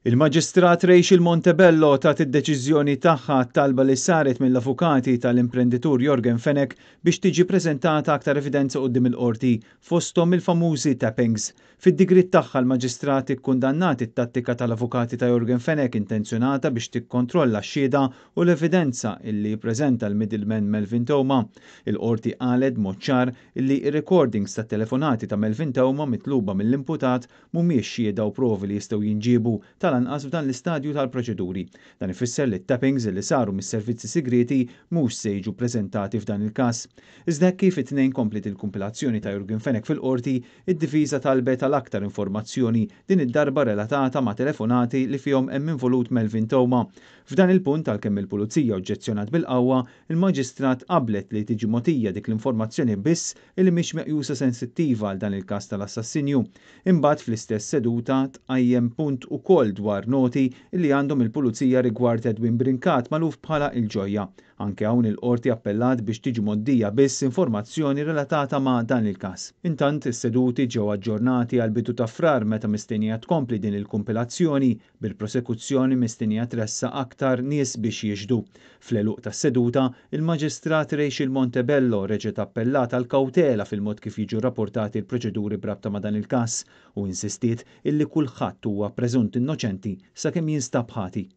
Il-Maġistrat Rachel Montebello tat id-deċiżjoni tagħha għat-talba li saret mill-avukati tal-imprenditur Yorgen Fenech biex tiġi preżentata aktar evidenza quddiem il-Qorti, fosthom il-famużi tappings. Fid-digriet tagħha l-Maġistrat ikkundannat it-tattika tal-avukati ta' Yorgen Fenech intenzjonata biex tikkontrolla x-xhieda u l-evidenza illi ppreżenta l-middleman Melvin Theuma. Il-Qorti qalet b'mod ċar illi r-recordings tat-telefonati ta' Melvin Theuma mitluba mill-imputat mhumiex xhieda u provi li jistgħu jinġiebu, tal-anqas f'dan l-istadju tal-proċeduri. Dan ifisser li t-tappings li saru mis-servizzi sigrieti mhux se jiġu ppreżentati f'dan il-każ. Iżda hekk kif it-Tnejn kompliet il-kumpilazzjoni ta' Yorgen Fenech fil-Qorti, id-difiża talbet għal aktar informazzjoni, din id-darba relatata ma' telefonati li fihom hemm involut Melvin Theuma. F'dan il-punt, għalkemm il-Pulizija oġġezzjonat bil-qawwa, il-Maġistrat qablet li tiġi mogħtija dik l-informazzjoni biss illi mhix meqjusa sensittiva għal dan il-każ tal-assassinju. Imbagħad fl-istess seduta tqajjem punt ukoll dwar noti illi għandhom il-Pulizija rigward Edwin Brincat magħruf bħala il-Ġojja. Anke hawn il-Qorti appellat biex tiġi mgħoddija biss informazzjoni relatata ma' dan il-każ. Intant, is-seduti ġew aġġornati għall-bidu ta' Frar meta mistennija tkompli din il-kumpilazzjoni, bil-prosekuzzjoni mistennija tressaq aktar nies biex jixhdu. Fl-għeluq tas-seduta, il-Maġistrat Rachel Montebello reġgħet appellat għal kawtela fil-mod kif jiġu rrapportati l-proċeduri b'rabta ma' dan il-każ u insistiet illi kulħadd huwa preżunt innoċenti sakemm jinstab ħati.